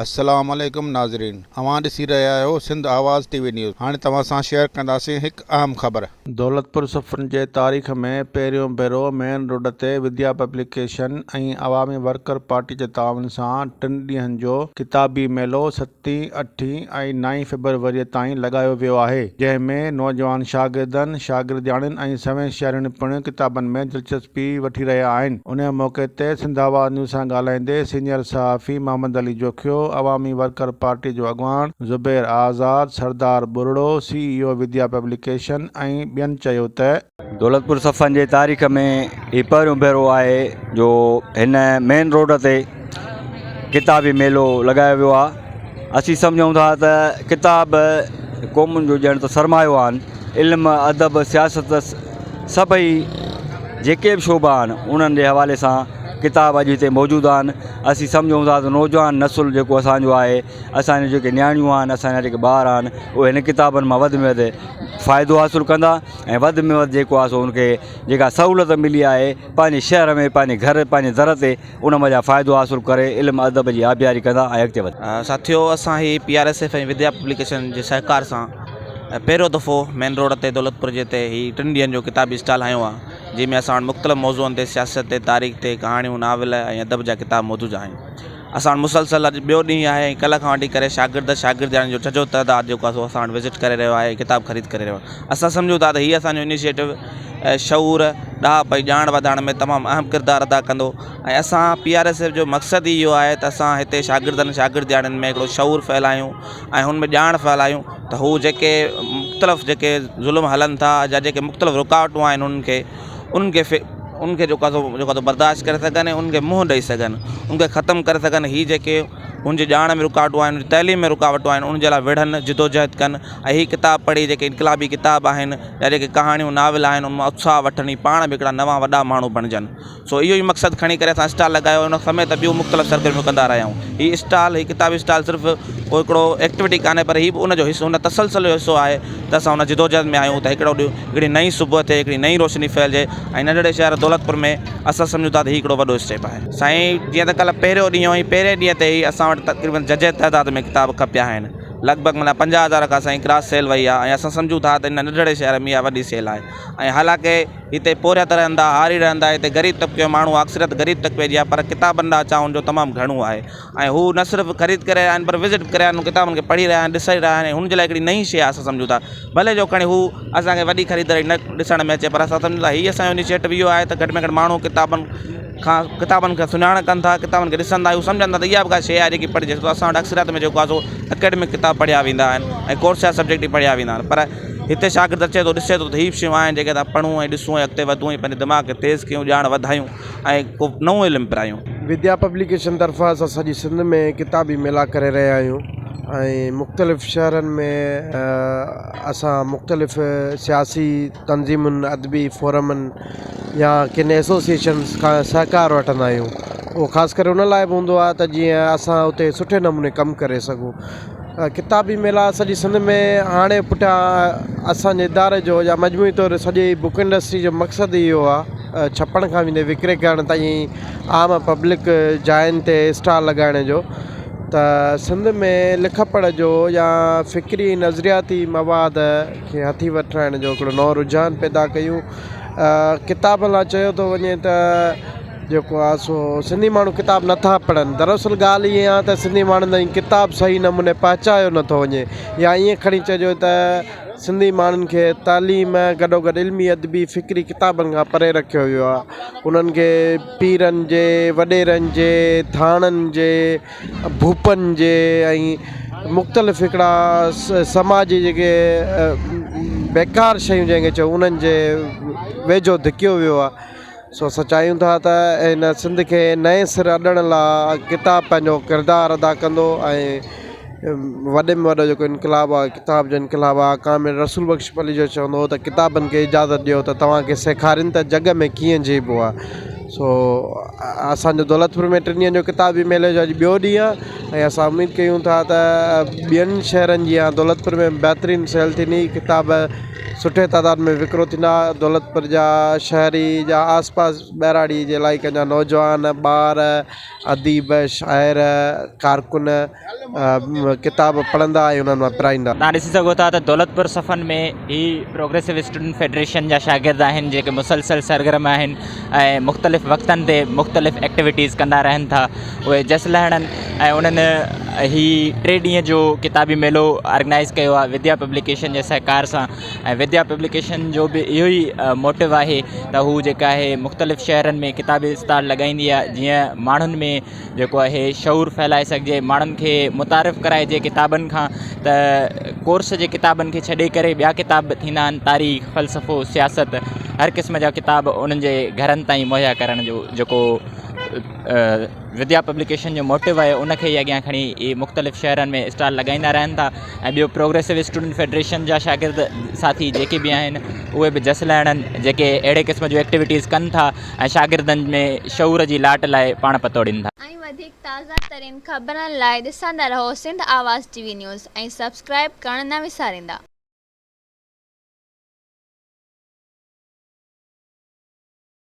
السلام عليڪم ناظرين اوهان ڏسي رهيا آهيو سنڌ آواز ٽي وي نيوز هاڻي توهان سان شيئر ڪنداسين هڪ اهم خبر. دولتپور صفن جي تاريخ ۾ پهريون ڀيرو مين روڊ تي وديا پبليڪيشن ۽ عوامي ورڪر پارٽي جي تعاون سان ٽن ڏينهن جو ڪتابي ميلو ستين، اٺين ۽ نائين فيبروريء تائين لڳايو ويو آهي، جنهن ۾ نوجوان شاگردن، شاگردياڻين ۽ سوين شهرين پڻ ڪتابن ۾ دلچسپي وٺي رهيا آهن. انهيء موقعي تي سنڌ آواز نيوز سان ڳالهائيندي سينيئر صحافي محمد علي جوکيو، عوامي ورڪر پارٽي جو اڳواڻ Zubair Azad, Sardar Buriro, C E O Vidya publication ۽ ٻين چيو ته، دولتپور صفن جي تاريخ ۾ هي پهريون ڀيرو آهي جو هن مين روڊ تي ڪتابي ميلو لڳايو ويو آهي اسين سمجهون ٿا ته ڪتاب قومن جو ڄڻ ته سرمايو آهن علم ادب سياست سڀئي جيڪي به شعبا آهن انهن جي حوالي سان ڪتاب اڄ هتي موجود آهن اسين سمجهون ٿا ته نوجوان نسل جيڪو اسانجو آهي اسانجون جيڪي نياڻيون آهن اسانجا جيڪي ٻار آهن اهي هن ڪتابن مان وڌ ۾ وڌ فائدو حاصل ڪندا ۽ وڌ ۾ وڌ جيڪو آهي سو ان کي جيڪا سهولت ملي آهي پنهنجي شهر ۾ پنهنجي گهر پنهنجي در تي ان منجهان فائدو حاصل ڪري علم ادب جي آبياري ڪندا ۽ اڳتي وڌندا. ساٿيو اسان هي P R S F ۽ Vidya publication جي سهڪار سان پهريون دفعو مين روڊ تي دولتپور جي تي هي ٽن ڏينهن جو ڪتابي اسٽال هنيو آهي جنهن ۾ اسان وٽ مختلف موضوعن تي سياست تي تاريخ تي ڪهاڻيون ناول ۽ ادب جا ڪتاب موجود آهن اسان وٽ مسلسل اڄ ٻيو ڏينهن آهي ۽ ڪلهه کان وٺي ڪري شاگرد شاگردياڻين جو جهجهو تعداد جيڪو آهي سو اسان وٽ وزٽ ڪري رهيو آهي ۽ ڪتاب خريد ڪري رهيو آهي اسان سمجهون ٿا ته هي اسانجو انيشيٽو شعور ڏاهپ ۽ ڄاڻ وڌائڻ ۾ تمام اهم ڪردار ادا ڪندو ۽ اسان پي آر ايس ايف جو مقصد ئي اهو آهي ته اسان هتي شاگردن شاگردياڻين ۾ هڪڙو شعور ڦهلايون ۽ هن ۾ ڄاڻ ڦهلايون ته هو جيڪي مختلف جيڪي ظلم هلن ٿا يا جيڪي مختلف رڪاوٽون آهن انهن کي انهن کي انهن کي جيڪو آهي سو جيڪو آهي سو برداشت ڪري سگهن ۽ انهن کي منهن ڏئي سگهن ان کي ختم ڪري سگهن هي جيڪي هن جي ڄاڻ ۾ رڪاوٽون آهن تعليم ۾ رڪاوٽون آهن ان جي لاء وڙهن جدوجهد ڪن ۽ هي ڪتاب پڙهي جيڪي انقلابي ڪتاب آهن يا جيڪي ڪهاڻيون ناول آهن ان مان اتساهه وٺن هي پاڻ به هڪڙا نوان وڏا ماڻهو بڻجن. سو اهو ئي مقصد کڻي ڪري اسان اسٽال لڳايو ان سميت ٻيون مختلف سرگرميون ڪندا رهيا آهيون هي اسٽال هي ڪتابي اسٽال صرف ڪو هڪڙو ايڪٽيوٽي ڪانهي پر هي به ان جو حصو ان تسلسل جو حصو آهي ته اسان ان جدوجهد ۾ آهيون ته هڪڙو ڏينهن هڪڙي نئين صبح ٿئي هڪڙي نئين روشني ڦهلجي ۽ ننڍڙي شهر دولتپور ۾ اسان سمجهون ٿا ته هي هڪڙو وڏو اسٽيپ آهي. سائين جيئن ته ڪلهه پهريون ڏينهن هو ۽ پهرين ڏينهن تي ئي اسان وٽ تقريبن ججهي تعداد ۾ ڪتاب کپيا آهن لڳ ڀڳ معنيٰ 50 هزار کان اسان جي ڪراس سيل وئي آهي ۽ اسان سمجهون ٿا ته ان ننڍڙي شهر ۾ اها وڏي سيل آهي ۽ حالانڪه هتي پورهيت رهن ٿا، هاري رهن ٿا، هتي غريب طبقي جو ماڻهو اڪثريت غريب طبقي جي آهي پر ڪتابن ڏانهن چاهه ان جو تمام گهڻو آهي ۽ هو نه صرف خريد ڪري رهيا آهن پر وزٽ به ڪري رهيا آهن ڪتابن کي پڙهي رهيا آهن ڏسي رهيا آهن ۽ هن جي لاء هڪڙي نئين شيء آهي اسان سمجهون ٿا ڀلي جو کڻي هو اسان کي وڏي خريداري نه ڏسڻ ۾ اچي پر اسان سمجهون ٿا هي اسان جو انيشيٽو اهو آهي ته گهٽ ۾ گهٽ ماڻهو ڪتابن کان ڪتابن کي سڃاڻ ڪن ٿا ڪتابن کي ڏسن ٿا هو سمجهن ٿا ته اها به ڪا شيء آهي جيڪي پڙهجي ڇو ته اسان وٽ اڪثريت ۾ جيڪو آهي سو اڪيڊمڪ ڪتاب پڙهيا ويندا آهن ۽ ڪورس جا سبجيڪٽ ئي پڙهيا ويندا آهن پر هتي شاگرد اچي ٿو ڏسي ٿو ته هي به شيون آهن جيڪي اسان پڙهون ۽ ڏسون ۽ اڳتي وڌون ۽ پنهنجي دماغ کي تيز ڪيون ڄاڻ وڌايون ۽ ڪو نئون علم پرايون. وديا پبليڪيشن طرفان اسان سڄي سنڌ ۾ ڪتابي ميلا ڪري رهيا آهيون ۽ مختلف شهرن ۾ اسان مختلف سياسي تنظيمن ادبي فورمن يا ڪن ايسوسيئيشنس کان سهڪار وٺندا آهيون اهو خاص ڪري ان لاء به هوندو آهي ته جيئن اسان اتي سٺي نموني ڪم ڪري سگهون ڪتابي ميلا سڄي سنڌ ۾ هاڻي پٺيان اسان جي اداري جو يا مجموعي طور سڄي بڪ انڊسٽري جو مقصد ئي اهو آهي ڇپڻ کان ويندي وڪري ڪرڻ تائين عام پبلڪ جاين تي اسٽال لڳائڻ جو ته سنڌ ۾ لک پڙهه جو يا فڪري نظرياتي مواد کي هٿي وٺرائڻ جو هڪڙو نئون رجحان پيدا ڪيون ڪتاب لاء چيو ٿو وڃي ته جيڪو آ سو سنڌي ماڻهو ڪتاب نٿا پڙهن دراصل ڳالهه ائين آ ته سنڌي ماڻهن تائين ڪتاب صحيح نموني پهچايو نٿو وڃي يا ائين کڻي چئجو ته سنڌي ماڻهن کي تعليم گڏو گڏ علمي ادبي فڪري ڪتابن کان پري رکيو ويو آ انهن کي پيرن جي وڏيرن جي ٿاڻن جي ڀوپن جي ۽ مختلف هڪڙا سماجي جيڪي بيڪار شيون جنهن کي چئون انهن جي ويجهو ڌڪيو ويو آ سو اسان چاهيون ٿا ته هن سنڌ کي نئين سر اڏڻ لاء ڪتاب پنهنجو ڪردار ادا ڪندو ۽ وڏي ۾ وڏو جيڪو انقلاب آهي ڪتاب جو انقلاب آهي ڪامريڊ رسول بخش پليجو چوندو هو ته ڪتابن کي اجازت ڏيو ته توهان کي سيکارين ته جڳ ۾ ڪيئن جيئبو آهي. سو اسان جو دولتپور ۾ ٽن ڏينهن جو ڪتابي ميلي جو اڄ ٻيو ڏينهن آهي ۽ اسان اميد ڪيون ٿا ته ٻين شهرن جيان دولتپور ۾ بهترين سيل ٿيندي ڪتاب سٺي تعداد ۾ وڪرو ٿيندا دولتپور جا شهري جا آس پاس ٻهراڙي جي علائقن جا نوجوان ٻار اديب شاعر ڪارڪن ڪتاب پڙهندا ۽ انهن مان پرائيندا. توهان ڏسي سگهو ٿا ته دولتپور صفن ۾ هي پروگريسو اسٽوڊنٽ فيڊريشن جا شاگرد آهن جيڪي مسلسل سرگرم آهن ۽ مختلف وقتن تي مختلف ايڪٽيوٽيز ڪندا رهن ٿا اهي جس لهڻن ۽ انهن هي ٽي ڏينهن جو ڪتابي ميلو آرگنائز ڪيو آهي وديا پبليڪيشن جي سهڪار سان ۽ وديا پبليڪيشن جو به اهو ئي موٽو آهي ته هو جيڪا آهي مختلف شهرن ۾ ڪتابي اسٽال لڳائيندي آهي جيئن ماڻهن ۾ جيڪو آهي شعور ڦهلائي سگهجي ماڻهن کي متعارف ڪرائجي ڪتابن کان ته ڪورس جي ڪتابن کي ڇڏي ڪري ٻيا ڪتاب به ٿيندا آهن تاريخ فلسفو سياست هر قسم جا ڪتاب انهن جي گهرن تائين مهيا ڪرڻ جو جيڪو وديا پبليڪيشن جو موٽو آهي ان کي ئي اڳيان کڻي اهي مختلف شهرن ۾ اسٽال لڳائيندا رهن ٿا ۽ ٻيو پروگريسو اسٽوڊنٽ فيڊريشن جا شاگرد ساٿي جيڪي به آهن اهي به جس لهڻن جيڪي اهڙي قسم جون ايڪٽيوٽيز ڪن ٿا ۽ شاگردن ۾ شعور جي لاٽ لاء پاڻ پتوڙين ٿا. ۽ وڌيڪ تازه ترين خبرن لاء ڏسندا رهو Sindh Awaz T V news ۽ subscribe ڪرڻ نه وساريندا.